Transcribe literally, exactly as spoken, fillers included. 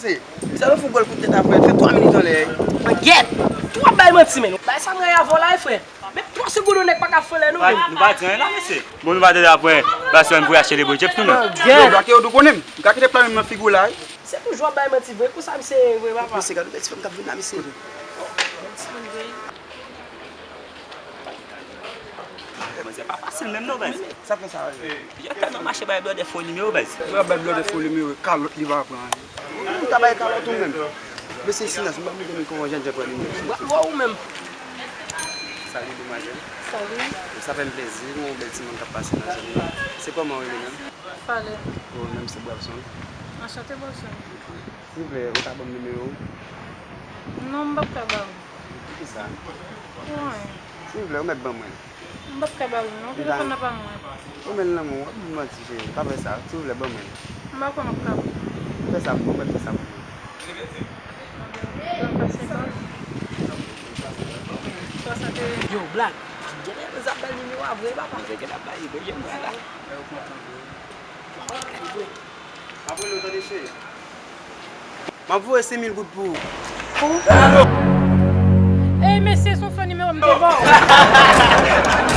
Se, se yon foutbòl kout tèt apre, fè twa minit anlè. Mwen gèt! Ou ap bay manti, men. Bay sa m rayi avè w la, wi, frè. Menm twa segonn, yon nèg pa ka fè lè nou, menm. Nou pa di anyen la, mesye. Bon, nou pa tande apre Barcelone voye achte LeBron James tou, non? Yo, gake yo tou konnen m. Gake te plan menm nan figi w la, wi. Se toujou ap bay manti vre, konsa misye ye vre, papa. Mesye, gade bèl ti fanm k ap vin la, mesye. Manzè pa fasil menm non, baz. Sa fè sa, wi. Yo tèlman mache bay blòdè fo nimewo, baz. Yo ap bay blòdè fo nimewo, kalòt li pa pran. Ou ta bay kalòt ou menm. Mesye silans, m pa konn kòman jènjan pran nimewo. Bwa, bwa ou menm. Salut, demwazèl. Salut. Sa fè m plezi, gen yon bèl timoun k ap pase nan zòn nan. Se kòman w rele menm? Falen. Ou menm se Bwavson. Anchante, Bwavson. Silvouplè, ou ka ban m nimewo w? Non, m p ap ka ba ou. Poukisa? Pou anyen. Silvouplè, ou mèt ban mwen. M p ap ka ba ou, non. Telefòn nan pa mwen. Ou menm lanmou, w ap di m manti, cheri. Pa fè sa. Silvouplè, ban mwen. M pa kwè m ap ka. Fè sa pou mwen, fè sa pou mwen. Ban m pasyans. Swasante. Yo, Black. Genlè nou ap bay nimewo a vre, papa. Genlè ap bay, genlè ap bay la. M ap rele w, tande, cheri. M ap voye senk mil goud pou ou. Pou ou? Ey, mesye, se yon fo nimewo m te ba w.